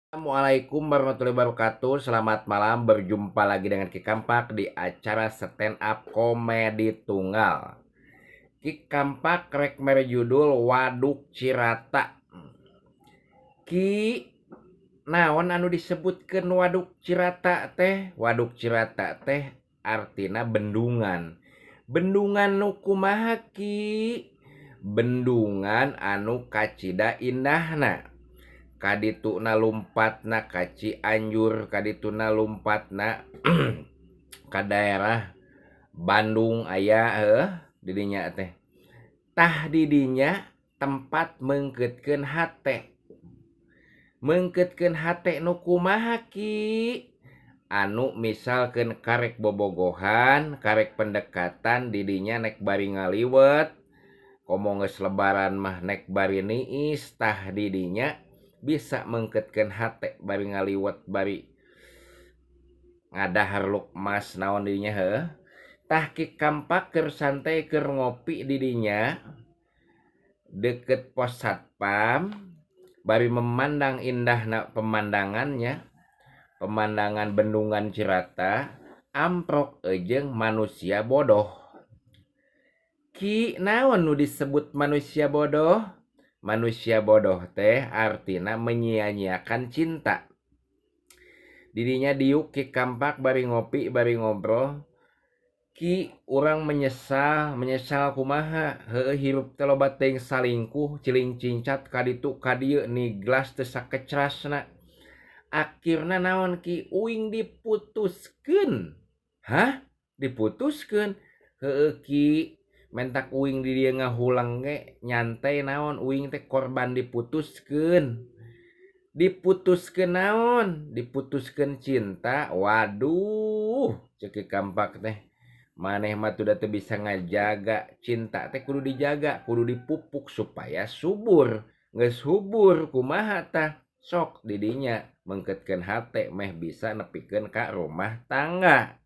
Assalamualaikum warahmatullahi wabarakatuh. Selamat malam, berjumpa lagi dengan Ki Kampak di acara stand up komedi tunggal. Ki Kampak rek mere judul Waduk Cirata. Ki, naon anu disebutkeun Waduk Cirata teh? Waduk Cirata teh artina bendungan. Bendungan nu kumaha, Ki? Bendungan anu kacida indahna. Kadituna lumpatna ka Cianjur, kadituna lumpatna ka daerah Bandung aya heuh didinya teh. Tah, didinya tempat meungkeutkeun hate. Meungkeutkeun hate nu kumaha, Ki? Anu misalkeun karek bobogohan, karek pendekatan didinya nek bari ngaliwet, komo geus lebaran mah nek bari niis, tah didinya bisa meungkeutkeun hate bari ngaliwet, bari ngadahar lukmas naon didinya heuh. Tah, Ki Kampak keur santai, keur ngopi didinya deket pos satpam bari memandang indahna pemandangannya, pemandangan Bendungan Cirata, amprok eujeung manusia bodoh. Ki, naon nu disebut manusia bodoh? Manusia bodoh teh artina menyia-nyiakan cinta. Didinya diuk Ki Kampak bari ngopi, bari ngobrol. Ki, urang menyesal. Menyesal kumaha? Heueuh, hirup teh loba teuing salingkuh, ciling cincat ka ditu ka dieu, niglas teu sakecrasna. Akhirna naon, Ki? Uing diputuskeun. Hah, diputuskeun? Heueuh, Ki, mentak uing di dieu ngahulang ge nyantai. Naon, uing teh korban diputuskeun. Diputuskeun naon? Diputuskeun cinta. Waduh, cek Ki Kampak teh, maneh mah tuh teu bisa ngajaga cinta teh. Kudu dijaga, kudu dipupuk supaya subur. Geus subur kumaha tah? Sok didinya meungkeutkeun hate meh bisa nepikeun ka rumah tangga.